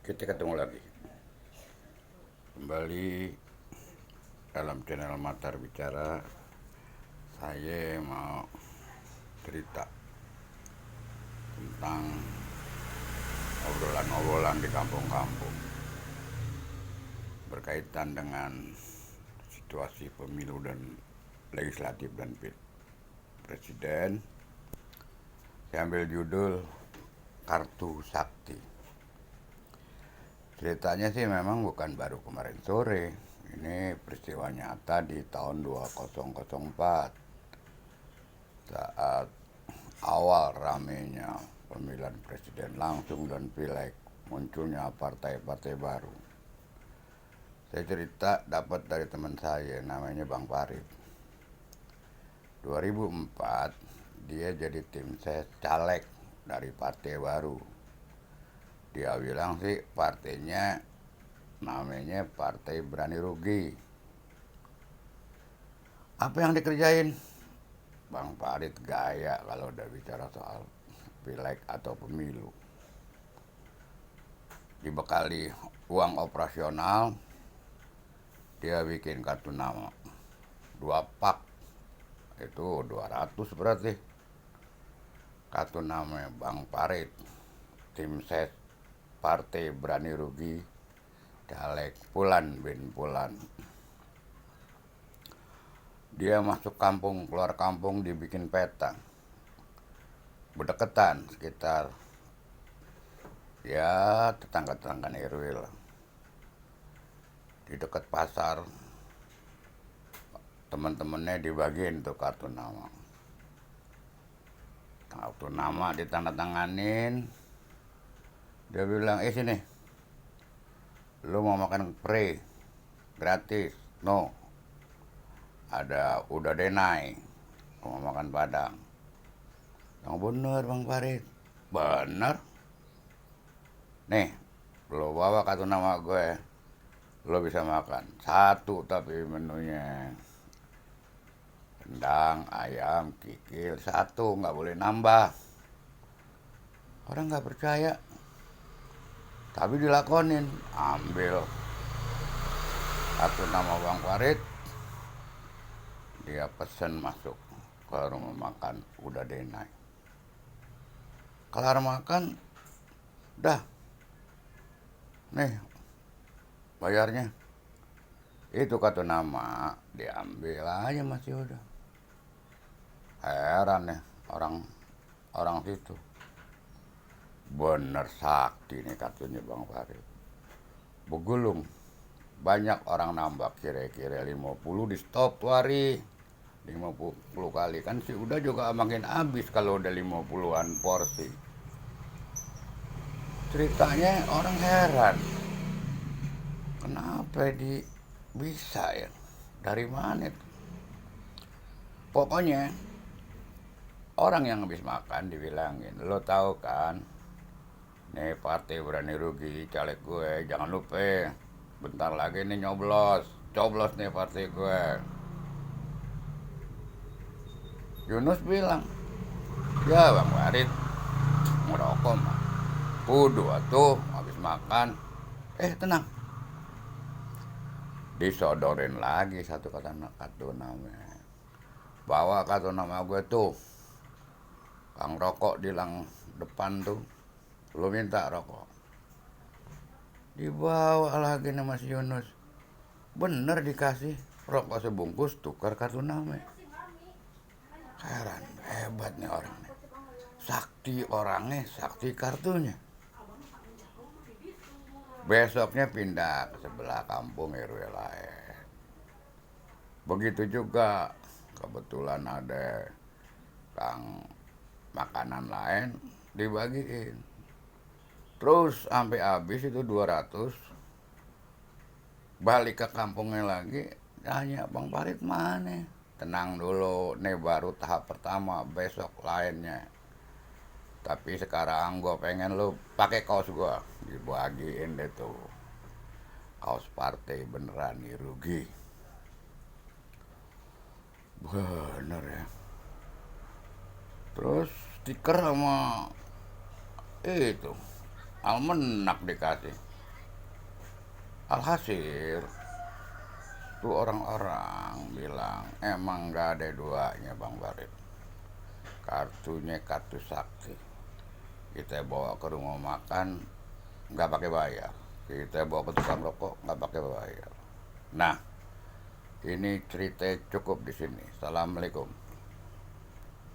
Kita ketemu lagi kembali dalam channel Matar Bicara. Saya mau cerita tentang obrolan-obrolan di kampung-kampung berkaitan dengan situasi pemilu dan legislatif dan presiden. Saya ambil judul Kartu Sakti. Ceritanya sih memang bukan baru kemarin sore. Ini peristiwa nyata di tahun 2004 saat awal ramenya pemilihan presiden langsung dan pileg, munculnya partai-partai baru. Saya cerita dapat dari teman saya namanya Bang Farid. 2004 dia jadi tim ses caleg dari partai baru. Dia bilang sih partainya namanya Partai Berani Rugi. Apa yang dikerjain? Bang Farid gaya kalau udah bicara soal pileg atau pemilu. Dibekali uang operasional, dia bikin kartu nama 2 pak, itu 200 berarti. Kartu nama Bang Farid, tim ses Partai Berani Rugi, caleg Pulan bin Pulan. Dia masuk kampung, keluar kampung, dibikin peta. Berdekatan sekitar ya tetangga-tetangga RW lah. Di dekat pasar teman-temannya dibagiin tuh kartu nama. Kartu nama ditandatanganin. Dia bilang, sini, lu mau makan pre gratis? No, ada udah denai, mau makan Padang. Yang bener Bang Farid, bener. Nih, lo bawa kartu nama gue, lo bisa makan satu tapi menunya rendang, ayam, kikil, satu, nggak boleh nambah. Orang nggak percaya, tapi dilakonin. Ambil kartu nama Bang Farid, dia pesen masuk ke rumah makan udah denai. Kelar makan, dah, nih bayarnya. Itu kartu nama diambil aja masih udah. Heran ya orang situ. Bener sakti nih kartunya Bang Farid. Begulung, banyak orang nambah kira-kira 50 di stop tuh hari. 50 kali kan sih udah juga makin habis kalau udah 50-an porsi. Ceritanya orang heran, kenapa bisa ya, dari mana itu. Pokoknya orang yang habis makan dibilangin, lo tahu kan, nih Partai Berani Rugi, caleg gue, jangan lupa bentar lagi nih coblos nih partai gue. Yunus bilang, ya Bang Farid, ngerokok mah kudu atuh habis makan. Tenang, disodorin lagi satu kartu nama. Bawa kartu nama gue tuh, kang rokok di depan tuh, lu minta rokok. Dibawa lagi nama si Yunus, bener dikasih rokok sebungkus, tukar kartu nama. Heran, hebat nih orang nih. Sakti orangnya, sakti kartunya. Besoknya pindah ke sebelah kampung RW lain. Begitu juga kebetulan ada kang makanan lain dibagiin. Terus sampai habis itu 200. Balik ke kampungnya lagi, tanya Bang Farid mana? Tenang dulu, nih baru tahap pertama, besok lainnya. Tapi sekarang gue pengen lu pakai kaos gue, dibagiin deh tuh. Kaos partai beneran nih Rugi. Bener ya. Terus stiker sama itu almenak dikasih. Alhasil tuh orang-orang bilang emang nggak ada duanya Bang Barit. Kartunya kartu sakti. Kita bawa ke rumah makan nggak pakai bayar. Kita bawa ke tukang rokok nggak pakai bayar. Nah, ini cerita cukup di sini. Assalamualaikum.